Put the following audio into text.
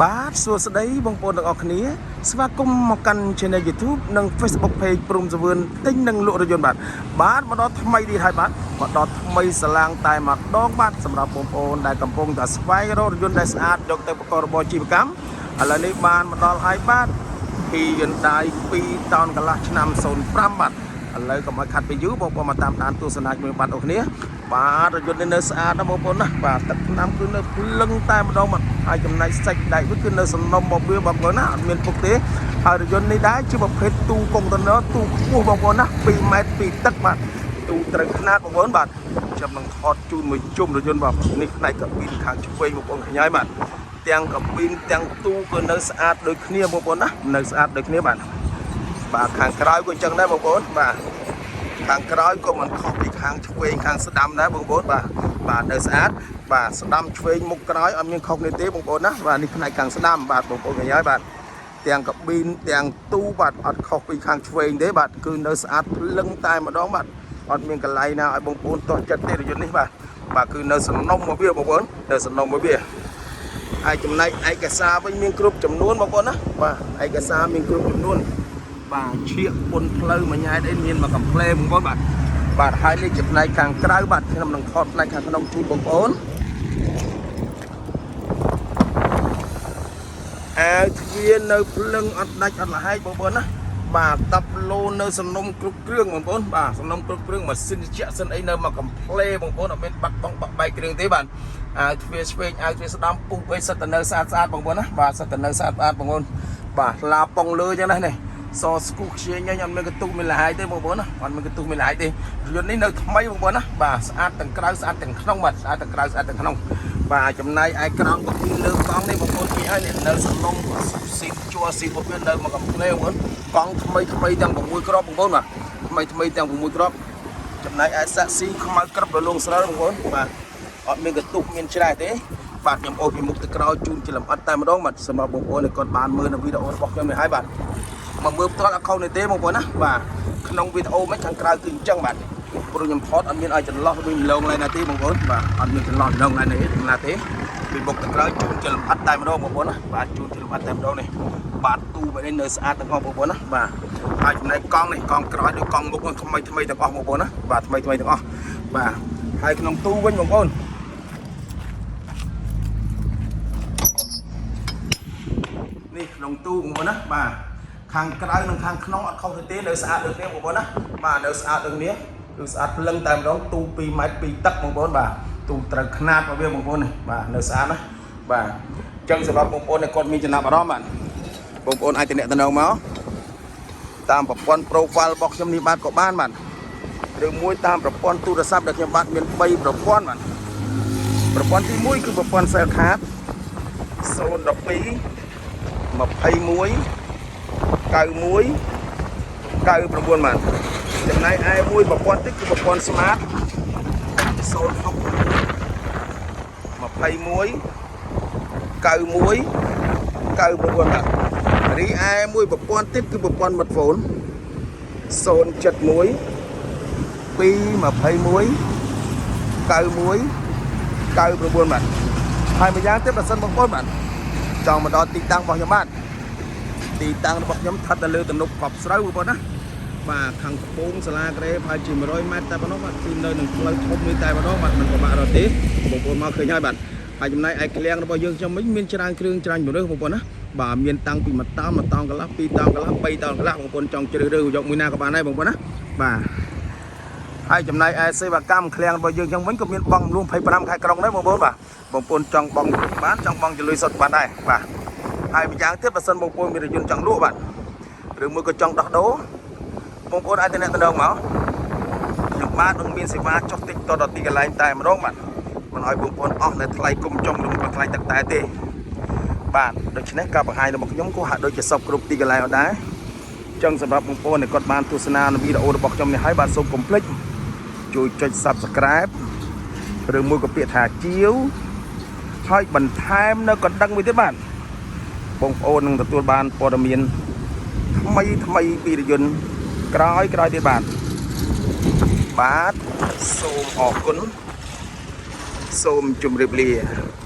បាទសួស្តីបងប្អូនទាំងអស់គ្នាស្វាគមន៍មកកាន់ Channel YouTube និង Facebook Page ព្រំសវឿនទិញនិងលក់រថយន្តបាទបាទមកដល់ថ្មីទៀតហើយបាទមកដល់ថ្មីសាឡាងតែម្ដងបាទសម្រាប់បងប្អូនដែលកំពុងតែស្វែងរករថយន្តដែលស្អាតយកទៅប្រកបរបរជីវកម្មឥឡូវនេះបានមកដល់ហើយបាទ Hyundai 2តោនកន្លះឆ្នាំ05បាទឥឡូវកុំឲ្យខាត់ពេលយូរបងប្អូនមកតាមដានទស្សនាជាមួយបាទអូគ្នាបាទរថយន្តនេះនៅស្អាតណាស់បងប្អូនណាបាទទឹកថ្នាំគឺនៅភ្លឹងតែម្ដងបាទហើយចំណែកសាច់ដែកវាគឺនៅសំណុំរបស់វាបងប្អូនណាអត់មានពុកទេហើយរថយន្តនេះដែរជាប្រភេទទូកុងតឺន័រទូខ្ពស់បងប្អូនណា2ម៉ែត្រ2ទឹកបាទទូត្រូវខ្នាតបងប្អូនបាទខ្ញុំនឹងថតជូនមួយជុំរថយន្តបាទនេះផ្នែកកាប៊ីនខាងឆ្វេងបងប្អូនឃើញហើយបាទទាំងកាប៊ីនទាំងទូក៏នៅស្អាតដូចគ្នាបងប្អូនណានៅស្អាតដូចគ្នាបាទបាទខាងក្រោយក៏អញ្ចឹងដែរបងប្អូនបាទ ខាងក្រោយក៏មិនខុសពីខាងឆ្វេងខាងស្ដាំដែរបងប្អូនបាទបាទនៅស្អាតបាទស្ដាំឆ្វេងមុខក្រោយអត់មានខុសគ្នាទេបងប្អូនណាបាទនេះផ្នែកខាងស្ដាំបាទបងប្អូនឃើញហើយបាទទាំងកាប៊ីនទាំងទូបាទអត់ខុសពីខាងឆ្វេងទេបាទគឺនៅស្អាតភ្លឹងតែម្ដងបាទអត់មានកន្លែងណាឲ្យបងប្អូនទាស់ចិត្តទេរថយន្តនេះបាទបាទគឺនៅសំណុំមកវាបងប្អូននៅសំណុំមកវាហើយចំណែកឯកសារវិញមានគ្រប់ចំនួនបងប្អូនណាបាទឯកសារមានគ្រប់ចំនួន បាទឈៀកពុនផ្លូវមួយញ៉ែតអីមានមកកំ pl បងប្អូនបាទបាទហើយនេះជាផ្នែកខាងក្រៅបាទខ្ញុំនឹងថតផ្នែកខាងក្នុងជូនបងប្អូនអាវទ្វារនៅភ្លឹងអត់ដាច់អត់លហែកបងប្អូនណាបាទតាប់ឡូនៅសំណុំគ្រប់គ្រឿងបងប្អូនបាទសំណុំគ្រប់គ្រឿងម៉ាស៊ីនត្រជាក់សិនអីនៅមកកំ pl បងប្អូនអត់មានបាត់បង់បាក់បែកគ្រឿងទេបាទអាវទ្វារឆ្វេងអាវទ្វារស្ដាំពុះអីសិតតែនៅស្អាតស្អាតបងប្អូនណាបាទសិតតែនៅស្អាតស្អាតបងប្អូនបាទឡាប៉ុងលើចឹងណានេះ សស្គូខ្ជិញអត់មានកន្ទុះមានលហាយទេបងប្អូនណាអត់មានកន្ទុះមានលហាយទេរថយន្តនេះនៅថ្មីបងប្អូនណាបាទស្អាតទាំងក្រៅស្អាតទាំងក្នុងបាទស្អាតទាំងក្រៅស្អាតទាំងក្នុងបាទចំណែកឯក្រង់ក៏មានលើកង់នេះបងប្អូនឃើញហើយនេះនៅសំណុំស៊ីជួស៊ីពុកវានៅមកកំភ្លេបងប្អូនកង់ថ្មីថ្មីទាំង6គ្រាប់បងប្អូនបាទថ្មីថ្មីទាំង6គ្រាប់ចំណែកឯសាក់ស៊ីខ្មៅក្រឹបរលងស្រាលបងប្អូនបាទអត់មានកន្ទុះមានច្រេះទេបាទខ្ញុំអូសពីមុខទៅក្រោយជូនជាលម្អិតតែម្ដងបាទសម្រាប់បងប្អូនដែលគាត់បានមើលនៅវីដេអូរបស់ខ្ញុំនេះហើយបាទ មកមើលផ្ទាល់អត់ខុសនេះទេបងប្អូនណាបាទក្នុងវីដេអូមិនខាងក្រៅគឺអញ្ចឹងបាទព្រោះខ្ញុំថតអត់មានឲ្យចន្លោះវិញម្លងឡើយណាទេបងប្អូនបាទអត់មានចន្លោះម្លងឡើយនេះណាទេពីមុខទៅក្រោយជូនជាលម្អិតតែម្ដងបងប្អូនណាបាទជូនជាលម្អិតតែម្ដងនេះបាទទូបែបនេះនៅស្អាតទាំងអស់បងប្អូនណាបាទហើយចំណែកកង់នេះកង់ក្រោយដូចកង់មុខថ្មីថ្មីទាំងអស់បងប្អូនណាបាទថ្មីថ្មីទាំងអស់បាទហើយក្នុងទូវិញបងប្អូននេះក្នុងទូបងប្អូនណាបាទខាងក្រៅនិងខាងក្នុងអត់ខុសទេនៅស្អាតដូចគ្នាបងប្អូនណាបាទនៅស្អាតដូចគ្នាគឺស្អាតភ្លឹងតែម្ដងទូ2ម៉ែត្រ2ទឹកបងប្អូនបាទទូត្រូវខ្នាតរបស់វាបងប្អូននេះបាទនៅស្អាតណាបាទអញ្ចឹងសម្រាប់បងប្អូនដែលគាត់មានចំណាប់អារម្មណ៍បាទបងប្អូនអាចទំនាក់ទំនងមកតាមប្រព័ន្ធ profile របស់ខ្ញុំនេះបាទក៏បានបាទឬមួយតាមប្រព័ន្ធទូរស័ព្ទដែលខ្ញុំបាទមាន3ប្រព័ន្ធបាទប្រព័ន្ធទី1គឺប្រព័ន្ធ Cellcard 012 21 91 99បាទចំណែកឯមួយប្រព័ន្ធទៀតគឺប្រព័ន្ធ Smart 06 21 91 99បាទរីឯមួយប្រព័ន្ធទៀតគឺប្រព័ន្ធ smartphone 071 221 91 99បាទហើយម្យ៉ាងទៀតបើសិនបងប្អូនបាទចង់មកដល់ទីតាំងរបស់ខ្ញុំបាទទីតាំងរបស់ខ្ញុំស្ថិតនៅលើទំនប់កប់ស្រូវបងប្អូនណាបាទខាងត្បូងសាលាក្រេប្រហែលជា100ម៉ែត្រតែប៉ុណ្ណោះបាទគឺនៅនឹងផ្លូវធំនេះតែប៉ុណ្ណោះបាទមិនពិបាករកទេបងប្អូនមកឃើញហើយបាទហើយចំណែកឯឃ្លាំងរបស់យើងខ្ញុំវិញមានច្រើនគ្រឿងច្រើនជម្រើសបងប្អូនណាបាទមានតាំងពី1តោន1តោនកន្លះ2តោនកន្លះ3តោនកន្លះបងប្អូនចង់ជ្រើសរើសយកមួយណាក៏បានដែរបងប្អូនណាបាទហើយចំណែកឯសេវាកម្មឃ្លាំងរបស់យើងខ្ញុំវិញក៏មានបង់រំលោះ25ខែក្រុងដែរបងប្អូនបាទបងប្អូនចង់បង់បានចង់បង់ជាលុយសុទ្ធបានដែរបាទហើយម្យ៉ាងទៀតបើសិនបងប្អូនមានរថយន្តចង់លក់បាទឬមួយក៏ចង់ដោះដូរបងប្អូនអាចទំនាក់ទំនងមកខ្ញុំបាទនឹងមានសេវាចុះតិចតដល់ទីកន្លែងតែម្ដងបាទមិនឲ្យបងប្អូនអស់នៅថ្លៃគុំចុងឬក៏ថ្លៃទឹកតែទេបាទដូច្នេះការបង្ហាញរបស់ខ្ញុំក៏ហាក់ដូចជាសពគ្រប់ទីកន្លែងអត់ដែរចឹងសម្រាប់បងប្អូនដែលគាត់បានទស្សនានៅវីដេអូរបស់ខ្ញុំនេះហើយបាទសូមកុំភ្លេចជួយចុច Subscribe ឬមួយក៏ពាក្យថាជាវហើយបន្ថែមនៅកណ្ដឹងមួយទៀតបាទបងប្អូននឹងទទួលបានព័ត៌មានថ្មីថ្មីពីរថយន្តក្រោយក្រោយទៀតបាទបាទសូមអរគុណសូមជម្រាបលា។